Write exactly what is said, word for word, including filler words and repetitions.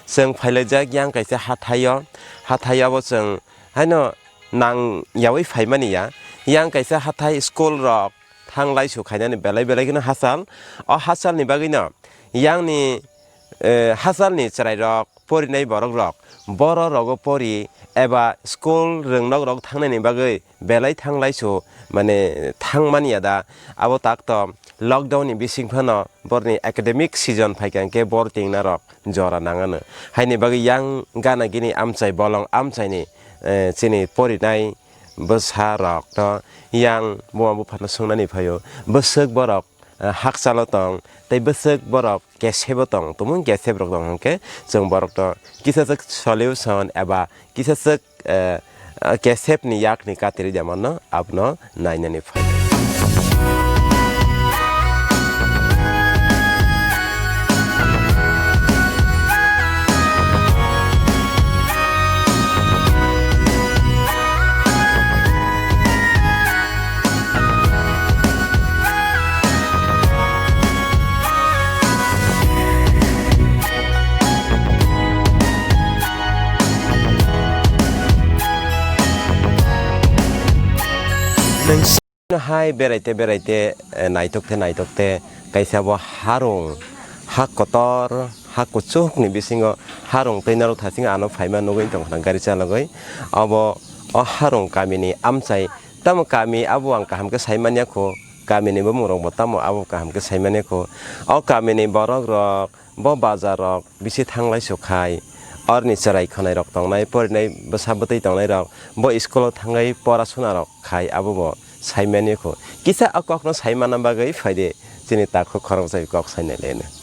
Chwng phailaijak yang kaisa hathaio, hathaio abo chwng haino nang yaui phaimani ya. Yang kaisa hathai school rok thanglai su khainani belai belai kheno hachal. O hachalni bagwino yangni, eh, hachalni chwrairok, porinai borokrok, bororogo pori eba school rwngnokrok thangnaini bagwi belai thanglaisu, mane, thangmani ya da. Abo takto lockdown ni bising phano borni academic season phaikha hwnkhe bor tingna rok jora nangano. Haini bagwi yang gana gini amchai bolong amchaini, eh, chini porinai bwsa rok to yang buma buphano swngnani phaio. Bwswk borok, eh, hakchalo tong tei bwswk borok kesebo tong, tumung kesep rok tong hwnkhe chwng borok to kisa swk solution eba kisa swk, eh, kesep ni yak ni katiri de manno abono nainani phai. Nwng hai beraite beraite, eh, naithok the naithok the kaisa bo harung, ha kotor, ha kuchuk ni bisingo harung twi narwk thasing ano phaima nugwi tongkha gari chalogwi. Obo o harung kamini amchai tamo kami abo ang kaham khe saimanya kho, kamini bumung rok bo tamo abo kaham khe saimanya kho. O kamini borok rok bo bazar rok bisi thanglai su khai, orni chwrai khwnai rok tongnai, porinai bwsa bwtwi tongnai rok bo school o thangwi pora suna rok khai abo bo saimanya kho. Kisa o kok no saimana bagwi phaidi chini takhuk khoroksa kok sainai le.